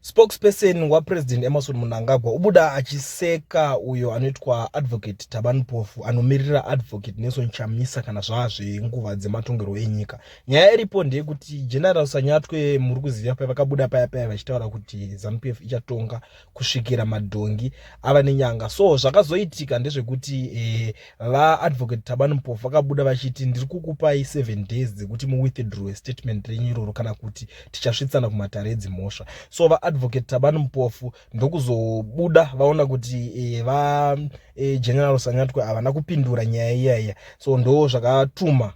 Spokesperson waPresident Emmerson Mnangagwa ubuda achiseka uyo anoitwa Advocate Thabani Mpofu anomirira Advocate Nelson Chamisa kana zvazvenguva dzematongerwo enyika. Nyaya iripo ndeyekuti General Sanyatwe muri kuziva pavakabuda paya paya vachitaura kuti ZANU-PF ichatonga kusvikira madhongi ava nenyanga. So zvakazoitika ndezvekuti vaAdvocate Thabani Mpofu vakabuda vachiti ndiri kukupai 7 days dzekuti muwithdraw statement renyu iroro kana kuti tichasvitsana kumatare edzimhosva. So vaAdvocate Thabani Mpofu ndokuzobuda vaona kuti vaGeneral Sanyatwe havana kupindura nyaya iyaiya. So ndo zvakatuma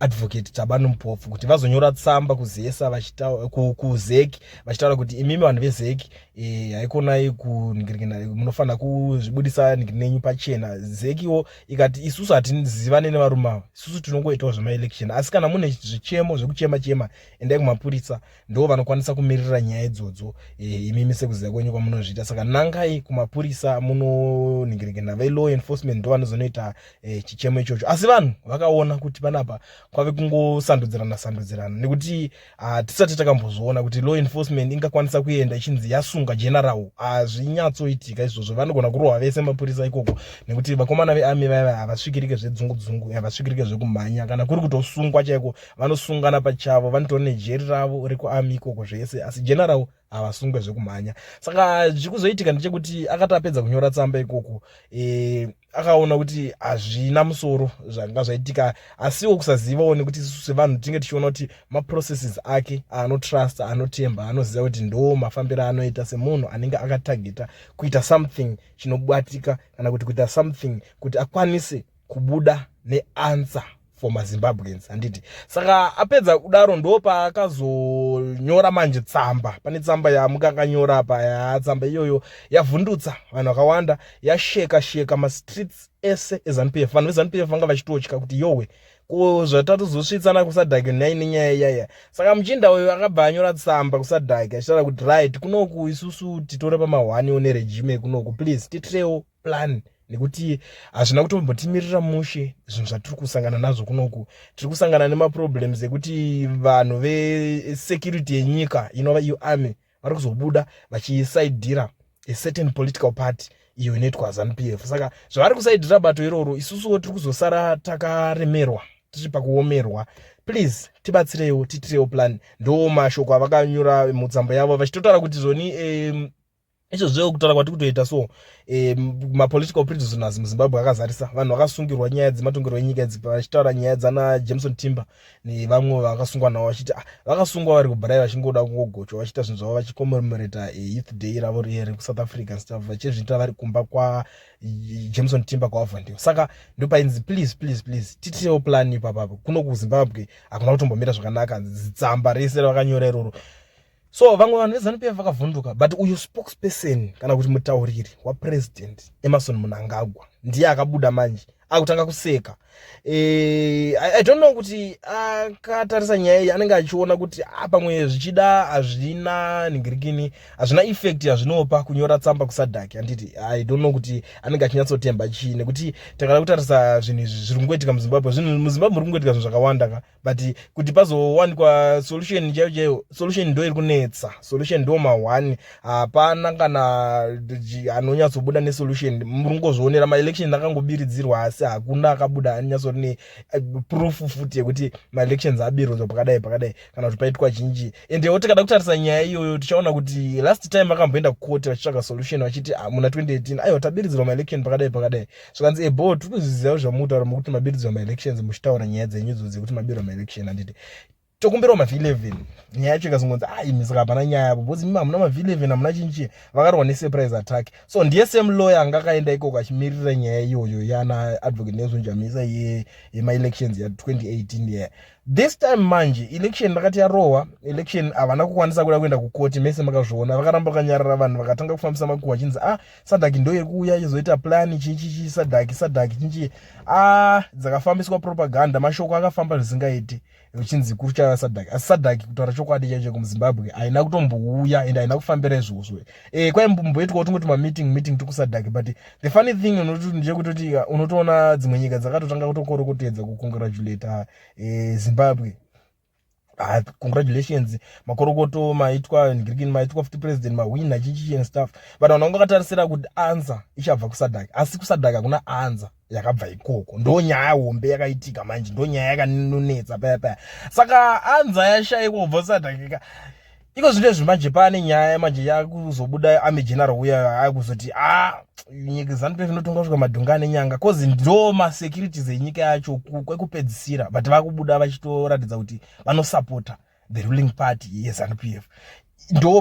Advocate Thabani Mpofu kuti vazonyora tsamba kuZESA, kuZEC, vachitaura kuti imimi vanhu veZEC, haikonai kuningirikina, munofanira kuzvibudisa nenyu pachena. ZECwo ikati isusu hatizivane nevarume ava, isusu tinongoitawo zvemaelection, asi kana mune zvichemo zvekuchema chema, endai kumapurisa, ndo vanokwanisa kumirira nyaya idzodzo. Imimi sekuziva kwenyu kwamunozviita, saka nangai kumapurisa munoningirikina, velaw enforcement ndo vanozonoita chichemo ichocho. Asi vanhu vakaona kuti panapa kwave kungosandudzirana sandudzirana, nekuti hatisati takambozviona kuti law enforcement ingakwanisa kuenda ichinzi yasunga general. Hazvinyatsoitika izvozvo, vanogona kurohwa vese mapurisa ikoko, nekuti vakomana vearmy vaiva havasvikirike zvedzungu dzungu, havasvikirike zvekumhanya. Kana kuri kutosungwa chaiko, vanosungana pachavo, vanotori nejeri ravo rekuarmy ikoko zvese, asi general havasungwe zvekumhanya. Saka zvikuzoitika ndechekuti akati apedza kunyora tsamba ikoko, akaona kuti hazvina musoro zvanga zvaitika, asiwo kusazivawo, nekuti isusu sevanhu tinge tichiona kuti maprocesses ake aanotrusta, anotemba, anoziva kuti ndo mafambiro anoita semunhu anenge akatageta kuita something chinobatika kana kuti kuita something kuti akwanise kubuda neanswer for maZimbabweans, handiti? Saka apedza kudaro, ndo paakazonyora manje tsamba. Pane tsamba yamukakanyora apa ya tsamba iyoyo yavhundutsa vanhu vakawanda, yasheka sheka mastreets ese eZANU-PF. Vanhu veZANU-PF vanga vachitotya kuti yowe, ko zvatatozosvitsana kuSADC nhai nenyaya iyaya? Saka muchinda uyu akabva anyora tsamba kuSADC achitaura kuti right, kunoku isusu titore pamahwaniwo neregime kunoku, please titirewo plan, nekuti hazvina kutombotimirira mushe zvinhu zvatiri kusangana nazvo kunoku. Tiri kusangana nemaproblems ekuti vanhu vesecurity yenyika inova iyo army vari kuzobuda vachisaidhira a certain political party iyo inoitwa ZANU-PF. Saka zvavari kusaidhira bato iroro, isusuwo tiri kuzosara takaremerwa, tiri pakuomerwa. Please tibatsireiwo, titirewo plan. Ndo mashoko avakanyora mutsamba yavo, vachitotaura kuti zvoni izvozvo kutaura kwatiri kutoita so, mapolitical prisoners muZimbabwe akazarisa, vanhu vakasungirwa nyaya dzematongerwo enyika idzi, vachitaura nyaya dzana Jameson Timber nevamwe vakasungwa navo, vachiti ah, vakasungwa vari kubhurai, vachingoda kungogochwa, vachiita zvinhu zvavo, vachicommemorata Youth Day ravo riye rekuSouth Africa stuff, vachizviita vari kumba kwaJameson Timber kwaAvondale. Saka ndopainzi please, please, please titirewo plan ipapapo, kuno kuZimbabwe hakuna kutombomira zvakanaka. Zitsamba rese ravakanyora iroro, so vamwe vanhu veZANU-PF vakavhunduka, but uyu spokesperson kana kuti mutauriri waPresident Emmerson Mnangagwa ndiye akabuda manje akutanga kuseka. I don't know kuti akatarisa nyaya iyi anenge achiona kuti pamwe zvichida hazvina ningirikini, hazvina effect yazvinopa kunyora tsamba kuSADC, handiti? I don't know kuti anenge achinyatsotemba chii, nekuti takada kutarisa zvinhu izvi zviri kungoitika muZimbabwe, zvinhu muZimbabwe muri kungoitika zvinhu zvakawanda ka, but kuti pazowanikwa solution chaiyo chaiyo, solution ndo iri kunetsa, solution ndo ma1, hapana kana anonyatsobuda nesolution. Muri kungozvionera, maelection akangobiridzirwa, asi hakuna akabuda anonyatsori neproof futi yekuti maelections abiridzwa pakadai pakadai kana kuti paitwa chinji. Endewo tikada kutarisa nyaya iyoyo, tichaona kuti last time vakamboenda kukoti vachitsvaga solution, vachiti ah, muna 2018, aiwa, tabiridzirwa maelection pakadai pakadai. Zvikanzi ebo, tiri kuzviziva zvamutaura mukuti mabiridzirwa maelections, muchitaura nyaya dzenyu idzo dzekuti mabirwa maelection, handiti? Tokumbirawo maV11. Nyaya yacho ikazongonzi ai, saka hapana nyaya apo, because imi hamuna maV11, hamuna chinchi. Vakarwa nesurprise attack. So ndiye same lawyer anga akaenda ikoko achimirira nyaya iyoyo yana Advocate Nelson Chamisa yemaelections ya2018. Yeah, this time manje election rakati yarohwa, election havana kukwanisa kuda kuenda kukoti. Mese makazviona, vakaramba vakanyarara. Vanhu vakatanga kufambisa makuhwa achinzi ah, SADC ndo iri kuuya ichizoita plan chichichi, SADC, SADC chinchi. Ah, dzakafambiswa propaganda, mashoko akafamba zvisingaiti, uchinzi kuchaya SADC. Asi SADC, kutaura chokwadi chaicho, kumuZimbabwe haina kutombouya ende haina kufambira izvozvo. Kwaimboitwa kuti ngoti mameeting meeting tikuSADC, but the funny thing ndechekutoti unotoona dzimwe nyika dzakatotanga kutokorokotedza kucongratulata Zimbabwe. Ah, congratulations, makorokoto, maitwa ngirikini, maitwa futi president, mahwina, chichichi and stuff. But vanhu vanga vakatarisira kuti answer ichabva kuSADC, asi kuSADC hakuna answer yakabva ikoko. Ndo nyaya hombe yakaitika manje, ndo nyaya yakanonetsa paya paya. Saka answer yashayikwa kubva kuSADC ka. Iko zvino izvi manje pane nyaya manje yakuzobuda, army general uya akuzoti a ah, nyika ZANU PF inotonga kusvika madhonga ane nyanga, cause ndo masecurities enyika yacho kwekupedzisira. But vakubuda vachitoratidza kuti vanosapota the ruling party yeZANU PF. Ndo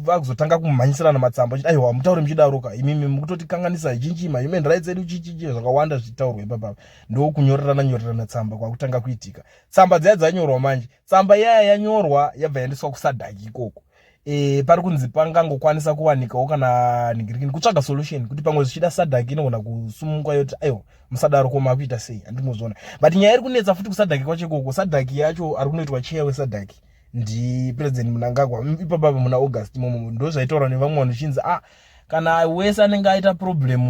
vakuzotanga kumhanyisirana matsamba achiti, "Aiwa, mutaure muchidaroka imimi, mukutotikanganisa chinchi mahuman rights edu," chichichi zvakawanda zvichitaurwa ipapapa. Ndo kunyorerana nyorerana tsamba kwakutanga kuitika. Tsamba dziya dzanyorwa manje, tsamba iyaya yanyorwa yabva yaendeswa kuSADC ikoko. Pari kunzi pangangokwanisa kuwanikawo kana ningirikini kutsvaga solution, kuti pamwe zvichida SADC inogona kusumungwa yoti, "Aiwa, musadaro, ko makuita sei?" Handimuzviona. But nyaya iri kunetsa futi kuSADC kwacho ikoko, SADC yacho ari kunoitwa chair weSADC ndiPresident Mnangagwa ipapapa muna August imomo. Ndo zvaitaurwa nevamwe vanhu zvichinzi, ah, kana wese anenge aita problem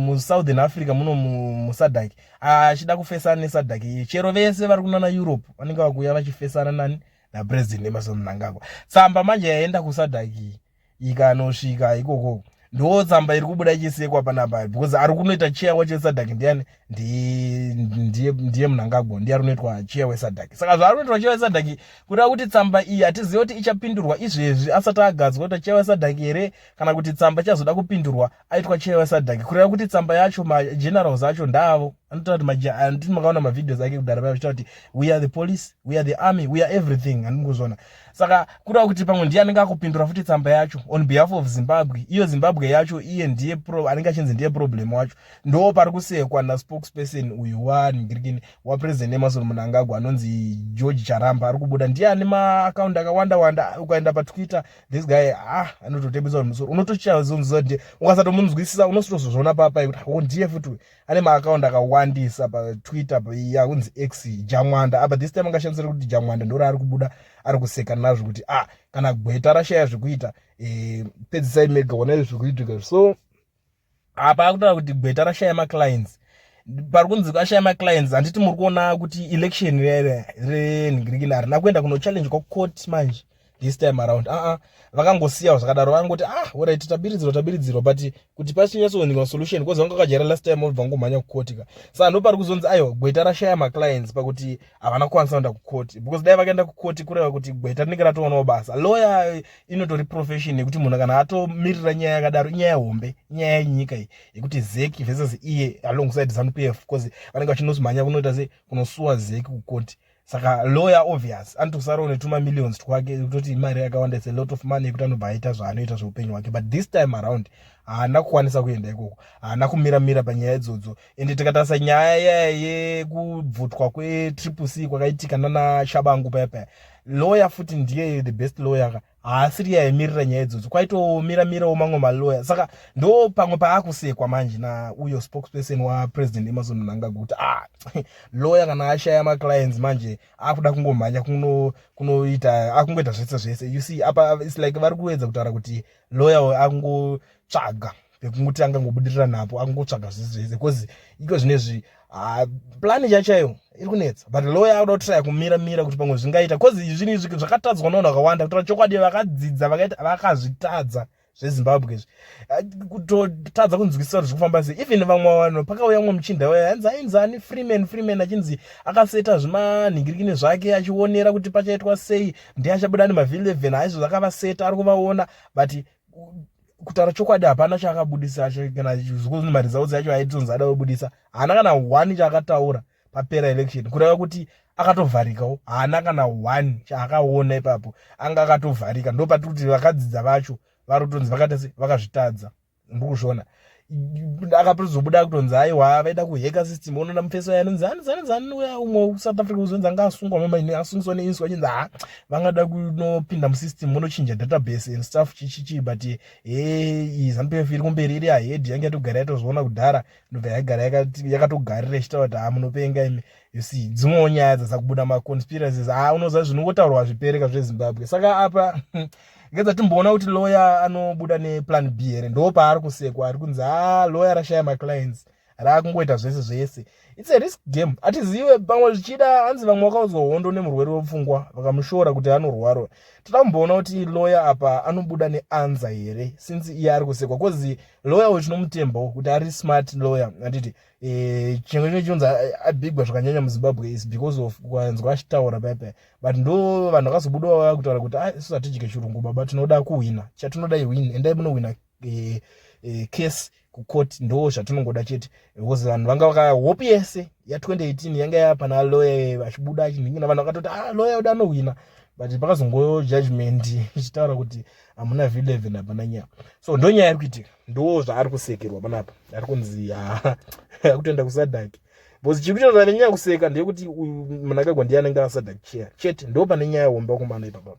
muSouthern Africa muno muSADC achida kufesana neSADC, chero vese vari kunana Europe vanenge vakuuya vachifesana nani? NaPresident Emmerson Mnangagwa. Tsamba manje yaenda kuSADC ikanosvika ikoko, ndo tsamba iri kubuda ichisekwa panapa, because ari kunoita chair wacho weSADC ndiani? Ndiye Mnangagwa, ndiye ari kunoitwa chair weSADC. Saka zvaari kunoitwa chair weSADC, kureva kuti tsamba iyi hatizivi kuti ichapindurwa izvezvi asati agadzwa kuita chair weSADC here, kana kuti tsamba ichazoda kupindurwa aitwa chair weSADC. Kureva kuti tsamba yacho, magenerals acho ndavo anotaura kuti, handiti makaona mavideos ake kudhara paya vachitaura kuti, "We are the police, we are the army, we are everything"? Handingozviona. Saka kureva kuti pamwe ndiye anenge akupindura futi tsamba yacho on behalf of Zimbabwe. Iyo Zimbabwe yacho, iye ndiye anenge achinzi ndiye problem wacho. Ndo pari kusekwa naspokesperson uyu wanhingirikini waPresident Emmerson Mnangagwa, anonzi George Charamba. Ari kubuda ndiye ane maakaundi akawanda wanda. Ukaenda paTwitter, this guy, ah, anototebesa musoro, unotochazonziva kuti ukasatomunzwisisa unositozozviona papai kuti o ndiye futi ane maakaundi akawandisa paTwitter yakunzi X, Jamwanda. Apa this time angashandisira kuti Jamwanda, ndo raari kubuda ari kuseka nazvo kuti, ah, kana gweta rashaya zvekuita, pedzisai mega, onai zvekuitika. So apa akutaura kuti gweta rashaya maclients. Pari kunzi ashaya maclients, handiti muri kuona kuti election renhingirikini harina kuenda kunochallenge kwacourt manje this time around? Aa, vakangosiyawo zvakadaro, vakangoti, "Ah, alright, tabiridzirwa, tabiridzirwa," but kuti pachinyatsowonekwa solution, because vanga vakajaira last time obva ngomhanya kukoti ka. Saka ndo pari kuzonzi, aiwa, gweta rashaya maclients pakuti havana kukwanisa kuenda kukoti, because dai vakaenda kukoti, kureva kuti gweta rinenge ratoonawo basa. Lawyer inotori profession yekuti munhu kana atomirira nyaya yakadaro, inyaya hombe, inyaya yenyika iyi yekuti ZEC versus iye alongside ZANU PF, because vanenge vachinosmhanya kunoita se kunosuwa ZEC kukoti. Saka lawyer obvious anotosarawo netuma millions twake, kutoti imari yakawanda, it's a lot of money yekuti anobva aita zvaanoita zveupenyu hwake. But this time around haana kukwanisa kuenda ikoko, haana kumiramira panyaya idzodzo. Ende tikatarisa nyaya yaya yekubvutwa kweTriple C kwakaitika nana Tshabangu paya paya, lawyer futi ndiye the best lawyer ka, haasiri yaimirira nyaya idzodzo, kwaitomiramirawo mamwe maloya. Saka ndo pamwe paakusekwa manje nauyo spokesperson waPresident Emmerson Mnangagwa kuti, ah, lawyer kana ashaya maclients manje akuda kungomhanya kunoita, akungoita zvese zvese. You see, apa it's like vari kuedza kutaura kuti lawyer akungotsvaga pekungoti angangobudirira napo, akungotsvaga zvese zvese, because iko zvinezvi plani chachaiyo iri kunetsa. But lawyer akuda kutraya kumira mira kuti pamwe zvingaita, cause zvinhu izvi zvakatadzwa navanhu vakawanda. Kutaura chokwadi, vakadzidza vakaita vakazvitadza zveZimbabwe izvi, kutotadza kunzwisisa kuti zviri kufamba sei. Even vamwe vanhu, pakauya mumwe muchinda uya, hanzi ainzi ani, Freeman, Freeman, achinzi akaseta zvimanhingirikini zvake achionera kuti pachaitwa sei, ndiye achabuda nemaV11 aizvo zvakavaseta ari kuvaona. But kutaura chokwadi, hapana chaakabudisa kana maresults acho aitonzi ada kubudisa, haana kana one chaakataura papera election. Kureva kuti akatovharikawo, haana kana one chaakaona ipapo, anga akatovharika. Ndo patiri kuti vakadzidza vacho vari kutonzi vakaita se vakazvitadza. Ndikuzviona akatozobuda kutonzi, aiwa, vaida kuhacka system. Unoona mufeso yanonzi anzi anzi ani uya umwe South Africa uzonzi anga asungwa mama, asungiswa neinswa, achinzi ha, vangada kunopinda musystem munochinja database and stuff, chichichi. But he, ZANU PF iri kumberi, iri ahead, yange yatogara yatozviona kudhara, ndobva yagara yakatogarira ichitaura kuti, "Ha, munopenga imi." You see, dzimwewo nyaya dzasakubuda, maconspiracies, ha, unoziva zvinongotaurwa zvipereka zveZimbabwe. Saka apa ngedza timboona kuti lawyer anobuda neplan B here. Ndo paari kusekwa, ari kunzi, ha, lawyer rashaya maclients. Raakungoita zvese zvese. It's a risk game, hatizive pamwe zvichida hanzi vamwe vakaudzwa hondo nemurwere wepfungwa, vakamushora kuti anorwara. Toda kumboona kuti lawyer apa anobuda neanswer here, since iye ari kusekwa, 'cause lawyer uyu tinomutembawo kuti ari smart lawyer, handiti? Chimwe chimwe chinonzi abhigwa zvakanyanya muZimbabwe is because of kwanzwa achitaura paipai, but ndo vanhu vakazobudawo vakutaura kuti, "Ah, isusu hatidye chirungu baba, tinoda kuhwina. Chatinoda iwin. Endai munohwina case kucourt, ndo zvatinongoda chete," because vanhu vanga vaka hope yese ya2018 yanga yapana lawyer achibuda achinhingina. Vanhu vakatoti, "Ah, lawyer uda anohwina," but pakazongo judgment ichitaura kuti hamuna V11, hapana nyaya. So ndo nyaya iri kuitika, ndo zvaari kusekerwa panapa. Ari kunzi akutoenda kuSADC, because chiri kuita nenyaya kuseka ndeyekuti Mnangagwa ndiye anenge aSADC chair chete. Ndo pane nyaya hombe kumana ipapa.